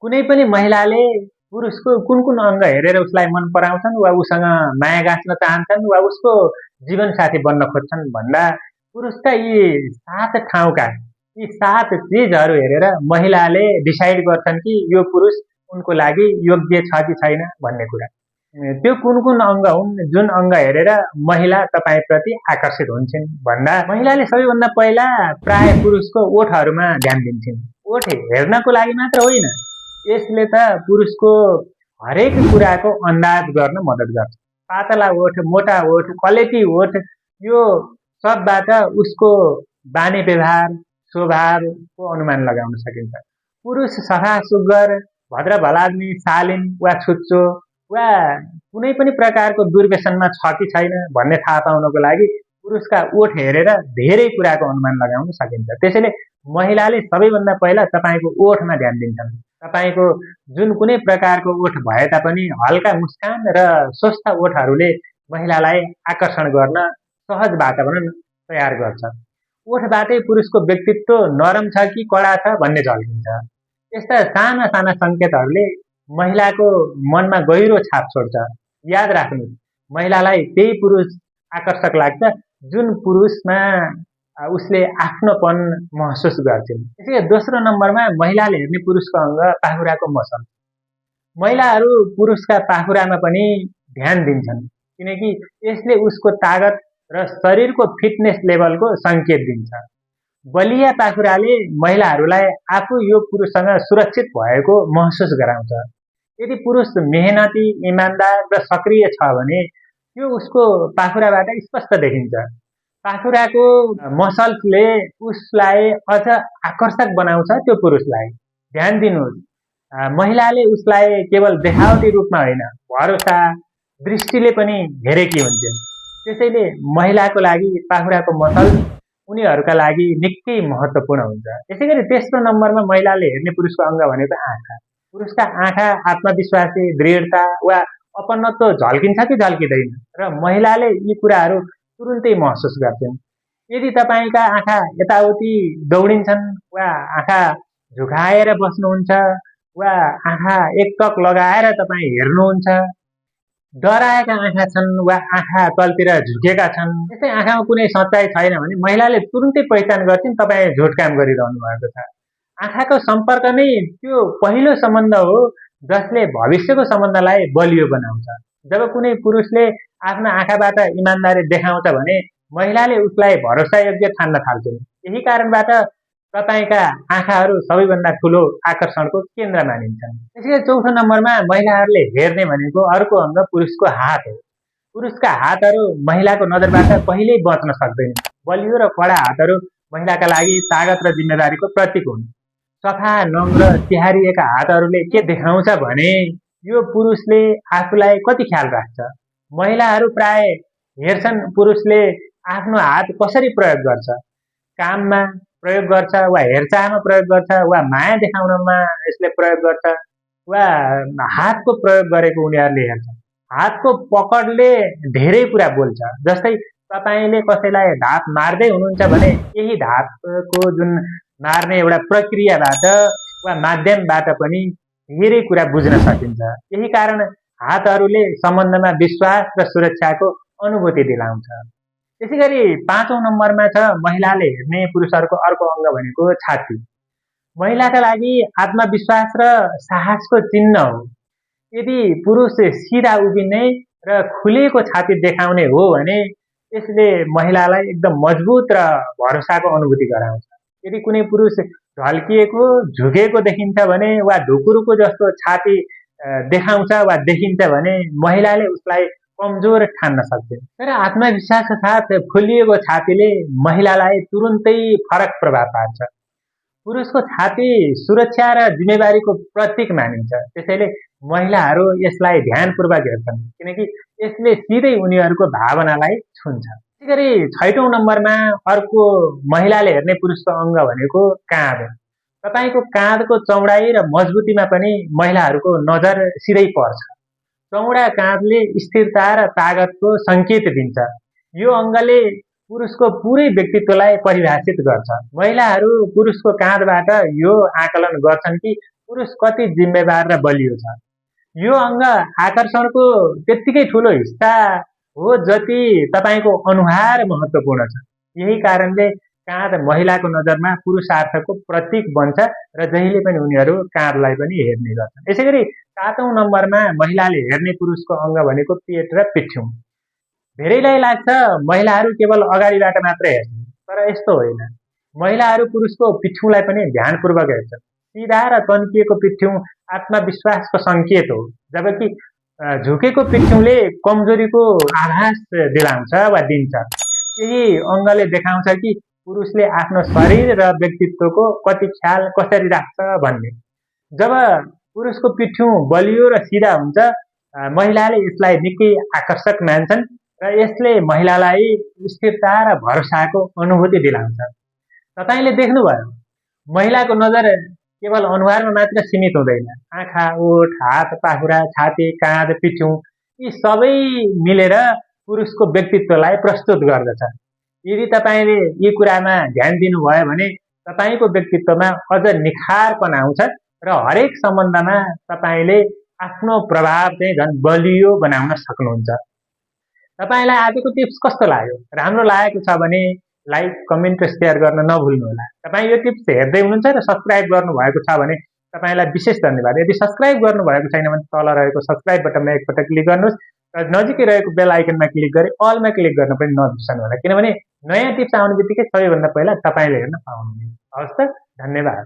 कुनै पनि महिलाले पुरुषको कुन कुन अङ्ग हेरेर उसलाई मन पराउँछन् वा उसँग माया गाँच्न चाहन्छन् वा उसको जीवनसाथी बन्न खोज्छन् भन्दा पुरुषका यी 7 ठाउँका यी 7 चिजहरू हेरेर महिलाले डिसाइड गर्छन् कि यो पुरुष उनको लागि योग्य छ कि छैन भन्ने कुरा। त्यो कुन कुन अङ्ग हुन् जुन अङ्ग हेरेर महिला तपाईँप्रति आकर्षित हुन्छन् भन्दा महिलाले सबैभन्दा पहिला प्राय पुरुषको ओठहरूमा ध्यान दिन्छन्। ओठ हेर्नको लागि मात्र होइन, यसले त पुरुषको हरेक कुराको अन्दाज गर्न मद्दत गर्छ। पातला ओठ, मोटा ओठ, क्वालिटी ओठ, यो सबबाट उसको बानी व्यवहार स्वभावको अनुमान लगाउन सकिन्छ। पुरुष सफा सुग्घर, भद्र भलाद्मी, शालीन वा छुच्चो वा कुनै पनि प्रकारको दुर्व्यसनमा छ कि छैन भन्ने थाहा पाउनको लागि पुरुषका ओठ हेरेर धेरै कुराको अनुमान लगाउन सकिन्छ। त्यसैले महिलाले सबैभन्दा पहिला तपाईँको ओठमा ध्यान दिन्छन्। तपाईँको जुन कुनै प्रकारको ओठ भए तापनि हल्का मुस्कान र स्वस्थ ओठहरूले महिलालाई आकर्षण गर्न सहज वातावरण तयार गर्छ। ओठबाटै पुरुषको व्यक्तित्व नरम छ कि कडा छ भन्ने झल्किन्छ। यस्ता साना साना सङ्केतहरूले महिलाको मनमा गहिरो छाप छोड्छ। याद राख्नुहोस्, महिलालाई त्यही पुरुष आकर्षक लाग्छ जुन पुरुषमा उसले आफ्नोपन महसुस गर्छिन्। त्यसैले दोस्रो नम्बरमा महिलाले हेर्ने पुरुषको अङ्ग पाखुराको मसल। महिलाहरू पुरुषका पाखुरामा पनि ध्यान दिन्छन् किनकि यसले उसको तागत र शरीरको फिटनेस लेभलको सङ्केत दिन्छ। बलिया पाखुराले महिलाहरूलाई आफू यो पुरुषसँग सुरक्षित भएको महसुस गराउँछ। यदि पुरुष मेहनती, इमान्दार र सक्रिय छ भने त्यो उसको पाखुराबाट स्पष्ट देखिन्छ। पाखुराको मसल्सले उसलाई अझ आकर्षक बनाउँछ त्यो पुरुषलाई। ध्यान दिनुहोस्, महिलाले उसलाई केवल देखावटी रूपमा होइन, भरोसा, दृष्टिले पनि हेरेकी हुन्छन्। त्यसैले महिलाको लागि पाखुराको मसल उनीहरूका लागि निकै महत्त्वपूर्ण हुन्छ। यसैगरी तेस्रो नम्बरमा महिलाले हेर्ने पुरुषको अङ्ग भनेको आँखा। पुरुषका आँखा आत्मविश्वासी, दृढता वा अपनत्व झल्किन्छ कि झल्किँदैन र महिलाले यी कुराहरू तुरुन्तै महसुस गर्छन्। यदि तपाईँका आँखा यताउति दौडिन्छन् वा आँखा झुकाएर बस्नुहुन्छ वा आँखा एकटक लगाएर तपाईँ हेर्नुहुन्छ, डराएका आँखा छन् वा आँखा तलतिर झुकेका छन्, त्यसै आँखामा कुनै सच्चाइ छैन भने महिलाले तुरुन्तै पहिचान गर्छिन् तपाईँ झुट काम गरिरहनु भएको छ। आँखाको सम्पर्क नै त्यो पहिलो सम्बन्ध हो जसले भविष्यको सम्बन्धलाई बलियो बनाउँछ। जब कुनै पुरुषले आफ्ना आँखाबाट इमान्दारी देखाउँछ भने महिलाले उसलाई भरोसायोग्य ठान्न थाल्छन्। यही कारणबाट तपाईँका आँखाहरू सबैभन्दा ठुलो आकर्षणको केन्द्र मानिन्छन्। त्यसैले चौथो नम्बरमा महिलाहरूले हेर्ने भनेको अर्को अङ्ग पुरुषको हात हो। पुरुषका हातहरू महिलाको नजरबाट कहिल्यै बच्न सक्दैन। बलियो र कडा हातहरू महिलाका लागि तागत र जिम्मेदारीको प्रतीक हुन्। सफा, नम्र, तिहारिएका हातहरूले के देखाउँछ भने यो पुरुषले आफूलाई कति ख्याल राख्छ। महिलाहरू प्राय हेर्छन् पुरुषले आफ्नो हात कसरी प्रयोग गर्छ, काममा प्रयोग गर्छ वा हेरचाहमा प्रयोग गर्छ वा माया देखाउनमा यसले प्रयोग गर्छ वा हातको प्रयोग गरेको उनीहरूले हेर्छन्। हातको पकडले धेरै कुरा बोल्छ। जस्तै तपाईँले कसैलाई धाप मार्दै हुनुहुन्छ भने यही धापको जुन मार्ने एउटा प्रक्रियाबाट वा माध्यमबाट पनि धेरै कुरा बुझ्न सकिन्छ। यही कारण हातहरूले सम्बन्धमा विश्वास र सुरक्षाको अनुभूति दिलाउँछ। त्यसैगरी पाँचौं नम्बरमा छ महिलाले हेर्ने पुरुषहरूको अर्को अङ्ग भनेको छाती। महिलाका लागि आत्मविश्वास र साहसको चिन्ह हो। यदि पुरुष सिधा उभिने र खुलेको छाती देखाउने हो भने यसले महिलालाई एकदम मजबुत र भरोसाको अनुभूति गराउँछ। यदि कुनै पुरुष ढल्किएको, झुकेको देखिन्छ भने वा ढुकुरुको जस्तो छाती देखाउँछ वा देखिन्छ भने महिलाले उसलाई कमजोर ठान्न सक्छन्। तर आत्मविश्वासका साथ फुलिएको छातीले महिलालाई तुरुन्तै फरक प्रभाव पार्छ। पुरुषको छाती सुरक्षा र जिम्मेवारीको प्रतीक मानिन्छ। त्यसैले महिलाहरू यसलाई ध्यानपूर्वक हेर्छन् किनकि यसले सिधै उनीहरूको भावनालाई छुन्छ। त्यसैगरी छैटौं नम्बरमा अर्को महिलाले हेर्ने पुरुषको अङ्ग भनेको काँध। तपाईँको काँधको चौडाइ र मजबुतीमा पनि महिलाहरूको नजर सिधै पर्छ। चौडा काँधले स्थिरता र तागतको सङ्केत दिन्छ। यो अङ्गले पुरुषको पुरै व्यक्तित्वलाई परिभाषित गर्छ। महिलाहरू पुरुषको काँधबाट यो आकलन गर्छन् कि पुरुष कति जिम्मेवार र बलियो छ। यो अङ्ग आकर्षणको त्यत्तिकै ठुलो हिस्सा हो जति तपाईँको अनुहार महत्त्वपूर्ण छ। यही कारणले काँध महिलाको नजरमा पुरुषार्थको प्रतीक बन्छ र जहिले पनि उनीहरू काँधलाई पनि हेर्ने गर्छन्। यसैगरी 7औं नम्बरमा महिलाले हेर्ने पुरुषको अङ्ग भनेको पेट र पिठ्यौँ। धेरैलाई लाग्छ महिलाहरू केवल अगाडिबाट मात्रै हेर्छन्, तर यस्तो होइन। महिलाहरू पुरुषको पिठ्यौँलाई पनि ध्यानपूर्वक हेर्छन्। सिधा र तन्किएको पिठ्यौँ आत्मविश्वासको सङ्केत हो, जबकि झुकेको पिठ्यौँले कमजोरीको आभास दिलाउँछ वा दिन्छ। यही अङ्गले देखाउँछ कि पुरुषले आफ्नो शरीर र व्यक्तित्वको कति ख्याल कसरी राख्छ भन्ने। जब पुरुषको पिठ्यौँ बलियो र सिधा हुन्छ, महिलाले यसलाई निकै आकर्षक मान्छन् र यसले महिलालाई स्थिरता र भरोसाको अनुभूति दिलाउँछ। तपाईँले देख्नुभयो, महिलाको नजर केवल अनुहारमा मात्र सीमित हुँदैन। आँखा, ओठ, हात, पाखुरा, छाती, काँध, पिठ्यौँ यी सबै मिलेर पुरुषको व्यक्तित्वलाई प्रस्तुत गर्दछ। यदि तपाईँले यी कुरामा ध्यान दिनुभयो भने तपाईँको व्यक्तित्वमा अझ निखारपन आउँछ र हरेक सम्बन्धमा तपाईँले आफ्नो प्रभाव चाहिँ झन् बलियो बनाउन सक्नुहुन्छ। तपाईँलाई आजको टिप्स कस्तो लाग्यो? राम्रो लागेको छ भने लाइक, कमेन्ट र सेयर गर्न नभुल्नुहोला। तपाईँ यो टिप्स हेर्दै हुनुहुन्छ र सब्सक्राइब गर्नुभएको छ भने तपाईँलाई विशेष धन्यवाद। यदि सब्सक्राइब गर्नुभएको छैन भने तल रहेको सब्सक्राइब बटनमा एकपटक क्लिक गर्नुहोस् र नजिकै रहेको बेल आइकनमा क्लिक गरी अलमा क्लिक गर्न पनि नबिर्सनुहोला, किनभने नयाँ टिप्स आउने बित्तिकै सबैभन्दा पहिला तपाईँले हेर्न पाउनुहुनेछ। हवस् त, धन्यवाद।